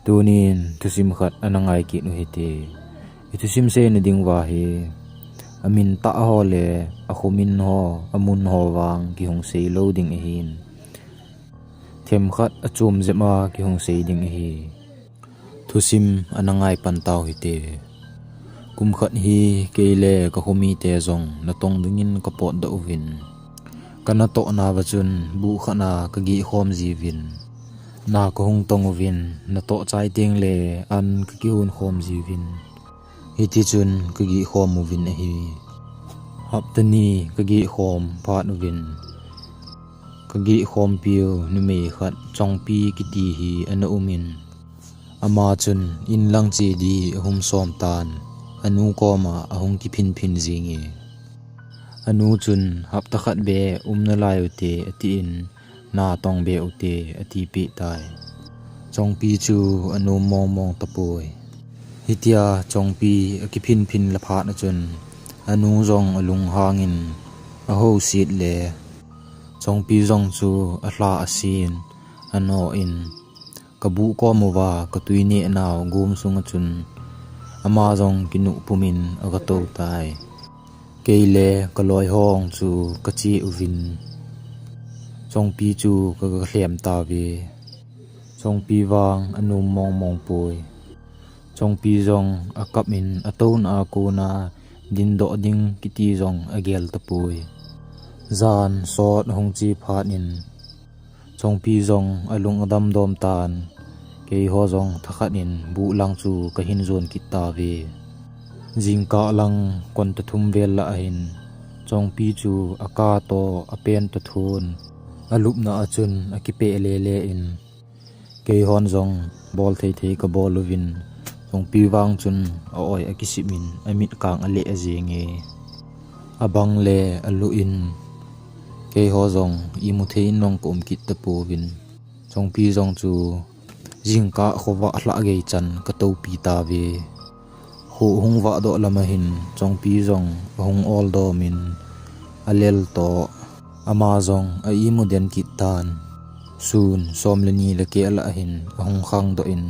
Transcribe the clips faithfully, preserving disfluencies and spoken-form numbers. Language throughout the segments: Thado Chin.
Tunin thusim khat ana ngai kit u hite. I thusim seina ding uva hi amin tah ho le akhomin ho, amun ho vang kihung sei lou ding ahin, themkhat achom jep a kihung sei ding ahi. Thusim ana ngai pan tau hite. Kum khat hi kei le ka khomite jong natong dingin ka potdoh uvin, ka natoh nauva chun buh khat a ka geh khom jiuvin, na ka hung tong uvin, natoh chai teng le an ka kihon khom jiuvin, hiti chun ka geh khom uvin ahi. Hapta ni ka geh khom phat uvin, ka geh khompiu numei khat Chongpi kiti hi ana umin, ama chun inlang che di ahung som tan, anu koma ahung kiphinphin jinge. Anu chun, "Hapta khat beh um nalai ute," atin, "Natong beh ute," atipeh tai. Chongpi chu anom mongmong tapoi. Hitia Chongpi akiphinphin la phat a chun anu jong alunghangin ahoset le Chongpi jong chu alha asin, anoh in, ka buh kom uva ka tui neh nau gum sunga chun ama jong kinuh pumin aga tou tai. Kei le ka loi ho chu ka che uvin, Chongpi chu ka, ka lhem tauve. Chongpi vang anom mongmong poi. Chongpi jong akap in atouna a kona dindoh ding kiti jong agel tapoi. Jan sot ahung che phat in Chongpi jong alung adam dom tan, keiho jong thakhat in buh lang chu ka hin jon kit tauve. Jingkah lang konta thum vel lah ahin Chongpi chu aka toh apen toh thon, alupna a chun akipeh lele in, keihon jong bol thei thei ka bol uvin, Chongpi vang chun a-oi akisip in amit kang aleh ajinge. Abang le alu in, keiho jong imu thei in jong ka um kit tapouvin, Chongpi jong chu jingkah khovah lhah gei chan ka toupi tauve. Kho hung vahdoh lam ahin Chongpi jong ahung ol dom in alel toh, ama jong a imu den kit tan. Sun som le ni le keh lah ahin ahung khangdoh in,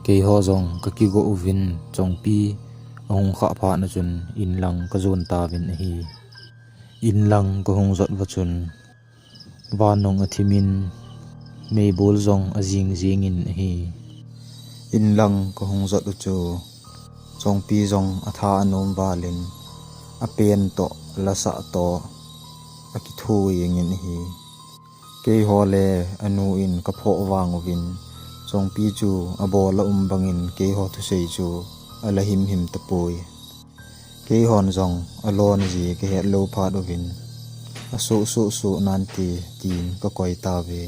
keiho jong ka kigo uvin Chongpi ahung khah phat na chun inlang ka jon tauvin ahi. Inlang ka hung jot uva chun vannung athim in meibol jong ajing jing in ahi. Inlang ka hung jot u chu Chongpi jong atha anom val in apen toh, alasah toh, akitho jeng in ahi. Keiho le anu in ka phoh vang uvin, Chongpi chu abol a um bangin keiho thusei chu ala himhim tapoi. Keihon jong alon ji ka het lou phat uvin, asuh suh suh nante tin ka koi tauve.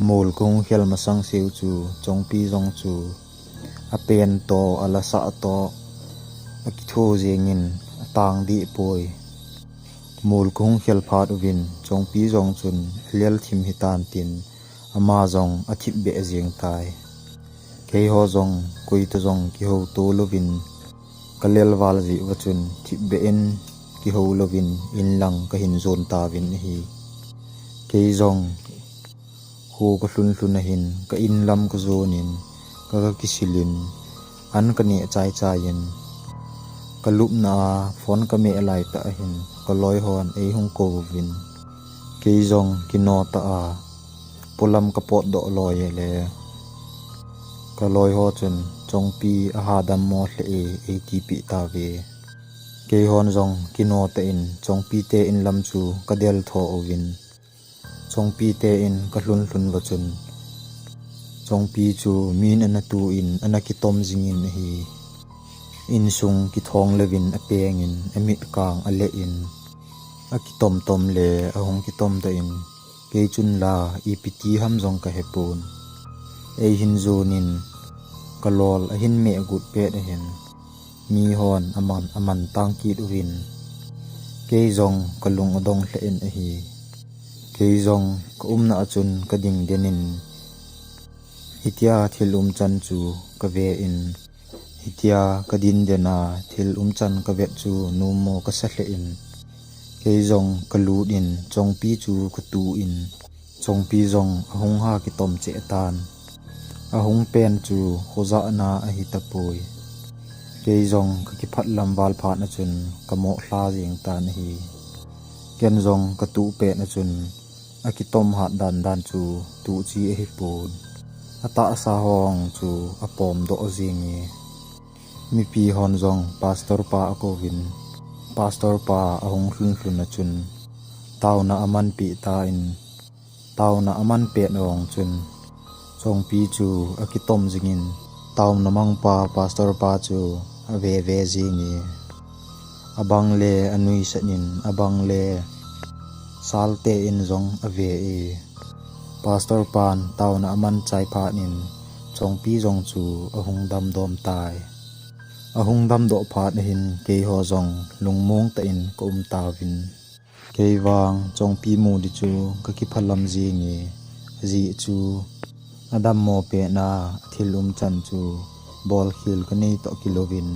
Mol ka hung khel masang seu chu Chongpi jong chu apen toh, alasah toh, akitho jeng in atang deh poi. Mol ka hung khel phat uvin Chongpi jong chun alel thim hitan tin ama jong athip beh jeng tai. Keiho jong koi toh jong kihou to louvin, ka lel val jeh uva chun thip beh in kihou louvin inlang ka hin jon tauvin ahi. Kei jong kho ka lhun lhun ahin ka inlam ka jon in ka, ka kisil in an ka neh chai chai in ka lupna a phone ka meh lai tah ahin ka loi hon eihung kou uvin, kei jong kino tah a polam ka potdoh loi le ka loi ho chun Chongpi aha dammo lheh e, eitipeh tauve. Keihon jong kino tah in Chongpi te inlam chu ka del tho uvin, Chongpi te in ka lhun lhun uva chun Chongpi chu min ana tu in ana kitom jing in ahi. Insung kithong louvin apeng in amit kang aleh in akitom tom le ahung kitom tah in, kei chun la ipi ti ham jong ka hepon. Eihin jon in ka lol ahin meh gut pet ahin, mihon aman, aman tang kit uvin, kei jong ka lung adong lheh in ahi. Kei jong ka umna a chun ka ding den in, hitia thil umchan chu ka ve in, hitia ka din den a thil umchan ka vet chu numo ka sa lheh in, kei jong ka lut in Chongpi chu ka tu in, Chongpi jong ahung ha kitom cheh tan. Ka hung pen chu khojahna ahi tapoi. Kei jong ka kiphat lam val phat a chun ka moh lha jeng tan ahi. Ken jong ka tuh pet a chun a kitom hat dan dan chu tuh chi ahi pon. A tahsa hong chu a pom doh jeng e. Mipi hon jong pastor pa a kouvin, pastor pa a hung lhun lhun a chun tauna a man pi ta in, tauna a man pet ong chun Chongpi chu a kitom jingin, tauna mangpa pastor pa chu a ve ve jing e. A bang le a nuisat in, a bang le salte in jong a ve e. Pastor pan tauna a man chai phat in Chongpi jong chu a hung dam dom tai. A hung dam doh phat a hin keiho jong lungmong tah in ka um tauvin. Kei vang Chongpi mu di chu ka kiphalam jing e, ajeh chu a dammo pet na a thil um chan chu bol khel ka nei toh kilouvin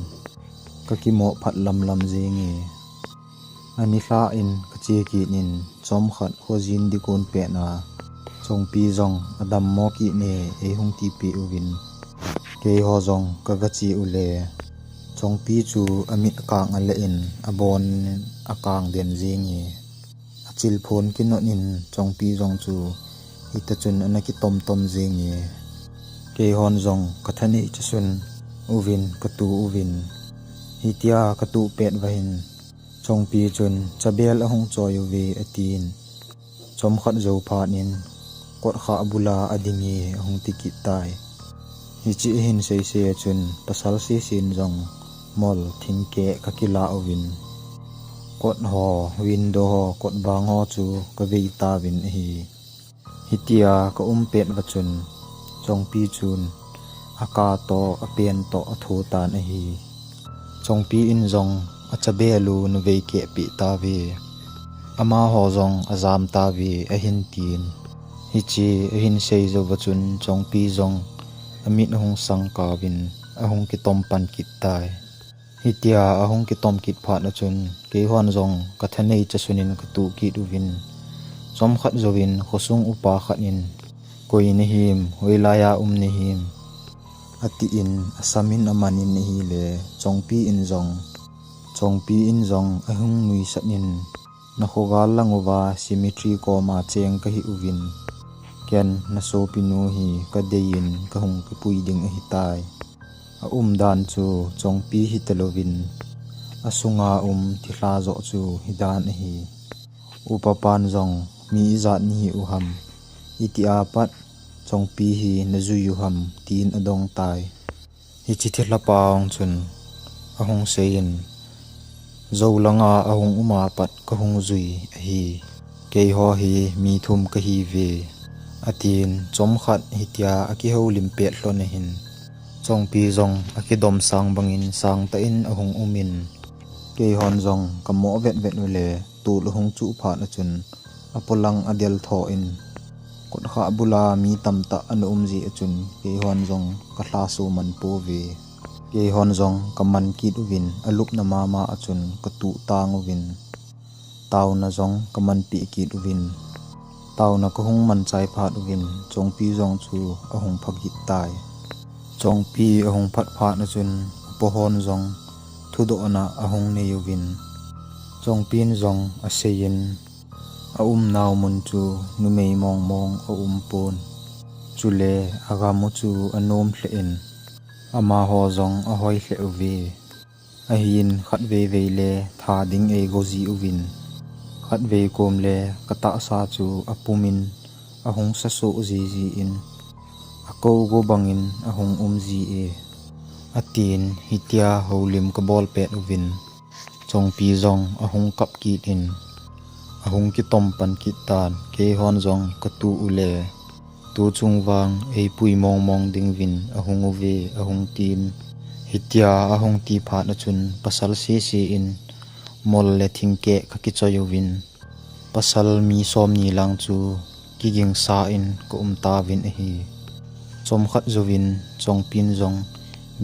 ka kimoh phat lam lam jing e. A nilhah in ka che kit in chomkhat khojin di kon pet na Chongpi jong a dammo kit ne ei hung tipeh uvin. Keiho jong ka ga che u le Chongpi chu a mit a kang a le in a bon a kang den jing e. A chilphon kinot in Chongpi jong chu hita chun ana kitom tom jing e. Keihon jong ka thanei cha sun uvin ka tu uvin. Hitia ka tu pet va hin Chongpi chun chabel a hung choi uve a tin. Chomkhat jou phat in kotkha bula a ding e a hung ti kit tai. Hichi a hin sei sei a chun pasal sisin jong mol thingkeh ka kila uvin. Kot ho, window ho, kot bang ho chu ka vei tauvin ahi. Hitia ka um pet va chun Chongpi chun a ka toh, a pen toh a tho tan ahi. Chongpi in jong a chabel u na vei keh peh tauve. Amaho jong a jam tauve a hin tin. Hichi a hin sei jou va chun Chongpi jong a mit a hung sang kauvin a hung kitom pan kit tai. Hitia a hung kitom kit phat a chun keihon jong ka thanei cha sun in ka tu kit uvin. Chomkhat jouvin khosung upa khat in, "Koi na him, hoilai a um na him?" a ti in a sam in a man in ahile Chongpi in jong, Chongpi in jong a hung nuisat in, "Na khogal lang uva cemetery koma cheng ka hi uvin. Ken na sopinu hi ka dei in ka hung kipui ding ahi tai." A um dan chu Chongpi hi talouvin, a sunga um thilha joh chu hi dan ahi. Upa pan jong, "Mi ijat na hi u ham? Iti a pat Chongpi hi na jui u ham?" tin a dong tai. Hichi thilha pa ong chun a hung sei in, "Jou langa a hung um a pat ka hung jui ahi. Keiho hi mi thum ka hi ve," a tin. Chomkhat hitia a kihoulim pet lhon a hin Chongpi jong a kidom sang bangin sang tah in a hung um in, keihon jong ka moh vet vet u le tul a hung chu phat a chun a polang a del tho in, kotkha bula mi tamtah ana um ji a chun keihon jong ka lha so man pouve. Keihon jong ka man kit uvin a lupna mama a chun ka tu tang uvin. Tauna jong ka man peh kit uvin. Tauna ka hung man chai phat uvin Chongpi jong chu a hung pha kit tai. Chongpi a hung phat phat a chun upa hon jong thudohna a hung nei uvin. Chongpi in jong a sei in, a umnau mun chu numei mong mong a um pon. Chule a gam u chu a nom lheh in, amaho jong a hoi lheh uve. Ahin khatvei vei le tha ding ei go ji uvin, khatvei kom le ka tahsa chu a pum in a hung sa so ji ji in, a ko go bangin a hung um ji e, a tin. Hitia houlim ka bol pet uvin Chongpi jong a hung kap kit in, a hung kitom pan kit tan. Keihon jong ka tu u le, tu chung vang ei pui mong mong ding uvin a hung uve, a hung tin. Hitia a hung ti phat a chun pasal sese in mol le thingkeh ka kichoi uvin, pasal mi som ni lang chu kigingsa in ka um tauvin ahi. Chomkhat jouvin Chongpi in jong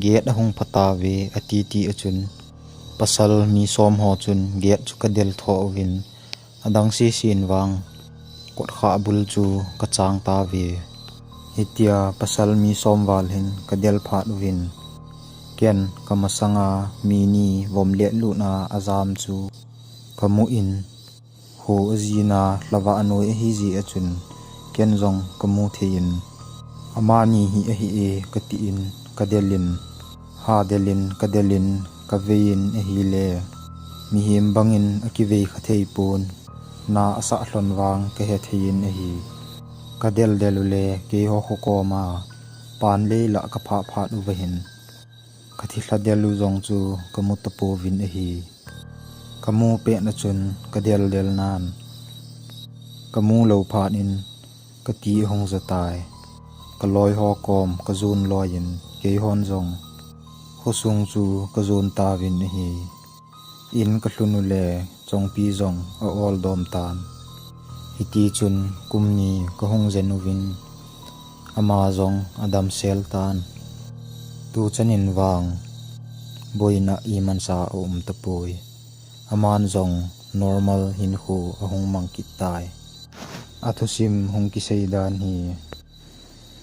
gate a hung pha tauve a ti ti a chun, pasal mi som ho chun gate chu ka del tho uvin, adang sese in vang kotkha bul chu ka chang tauve. Hitia pasal mi som val hin ka del phat uvin, ken ka masanga mi ni vom let lut a ajam chu ka mu in, kho ajina lhava anoi ahi ji a chun ken jong ka mu thei in, amani hi ahi e ka ti in ka del in, ha del in ka del in ka vei in ahile, mihem bangin a kivei kha thei pon, na asah lhon vang ka he thei in ahi. Ka del del ule keiho kho koma pan lei lah ka phah phat uva hin, ka thilha del u jong chu ka mu tapouvin ahi. Ka mu pet na chun ka del del nan, ka mu lou phat in ka ti ahung ja tai. Ka loi ho kom ka jon loi in keihon jong khosung chu ka jon tauvin ahi. In ka lhun ule chongpi jong a ol dom tan. Hiti chun kum ni ka hung jen uvin, ama jong a damsel tan. Tu chan in vang boina imansa a um tapoi. Aman jong normal hinkho ahung mang kit tai. A thusim hung kisei dan hi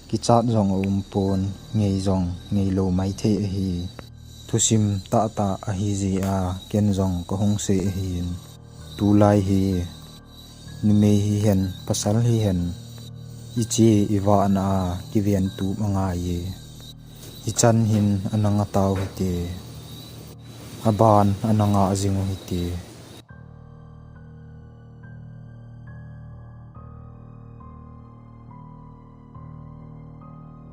kichat jong a um pon, ngei jong ngei lou mai thei ahi. Thusim tahtah ahi ji a ken jong ka hung sei ahin. Tulai hi numei hihen, pasal hihen, i che i vahna a kiven tup angai e. I chan hin ana nga tau hite. A ban ana nga jing u hite.